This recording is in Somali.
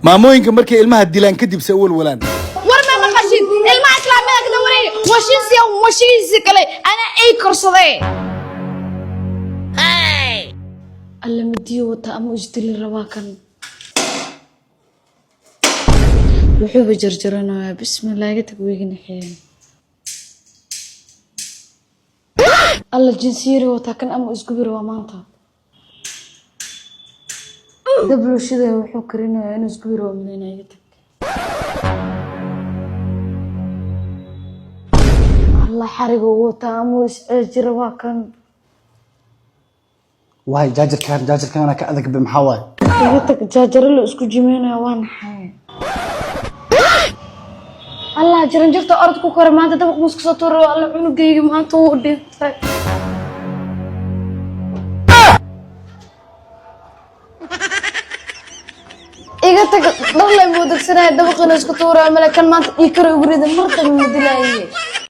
Maamooyinka markay ilmaha dilaan kadib se u walwalaan. War ma maqashid? Ilmaha islaamada kada wareegi washiisiya washiisi kale ana ay korsadee. Alla, midiyo wata ama isdili rabaa. Kan wuxuuba jarjaranayaa. Bismillah, iga tag, weyginaxeen. Alla, jinsiyari wataa kan ama isgubi rabaa maanta. Dablo shidaya, wuxuu karinayaa inuu isgubi rabo malaynaya. Iga tag. Alla, xariga uu wataa ama isceeji rabaa kan. Waay, jaajarkaan jaajarkaana ka adag be, maxaa waaye? Iga tag, jaajaro la isku jimeynaya, waa naxay. Allah, jaranjarta orod ku kore maanta, dabaq musku soo tuuro. Alla, cunugayga maanta wuu dhintay. Iga tag, dharlay buu degsanaya, dabaqina isku tuuraya. Male kan maanta ii karo ugu rida, mar dambe ma dilaaye.